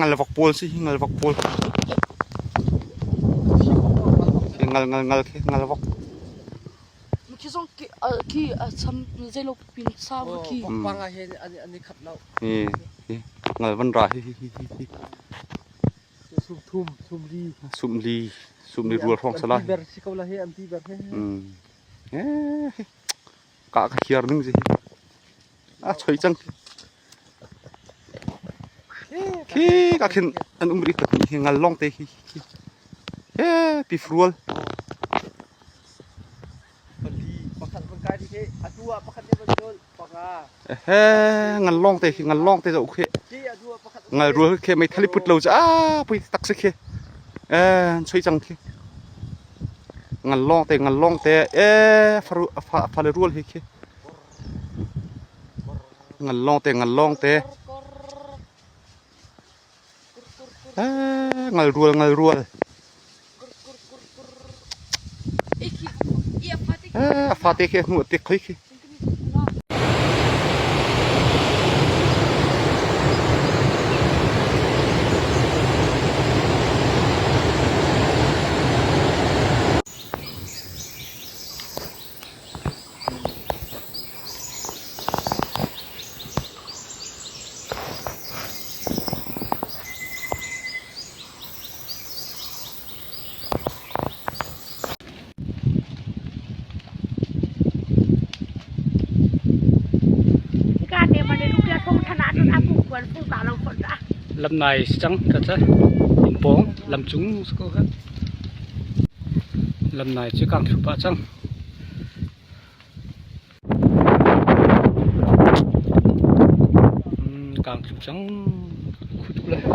Ngalvok pawl si hi ngalvok pawl. Khi ngal ngal ngal khi ngalvok. Khi zong khi khi cham zeilo pin sa khi. Panga he an i khat lo. Hi hi ngal van ra hi hi hi hi. Sum thum sum li. Sum li sum li rual hrawng sala. An pi ber si ko la he an pi ber he. Mm. Ka ka hiar ning si. A choi cang. Khi ka khin an um rih pahnih hi ngal lawng te khi khi he pifrual. Pali pakhat van kai khi atu ah pakhat ne van jol panga. He ngal lawng te khi ngal lawng te zo khi. Ngal rual khi mei thali put lo cha a pui tak si khi. Eh choi cang khi. Ngal lawng te ngal lawng te eh faru fa fa le rual hi khi. Ngan lawng te ngan lawng te. Ngal rual ngal rual. A fate khi hnu tik khoi khi. Lam nai si cang ka ca inn pawng lam cung si ko kha lam nai cu kang thlu pah cang. Kang thlu cang khu tuk le.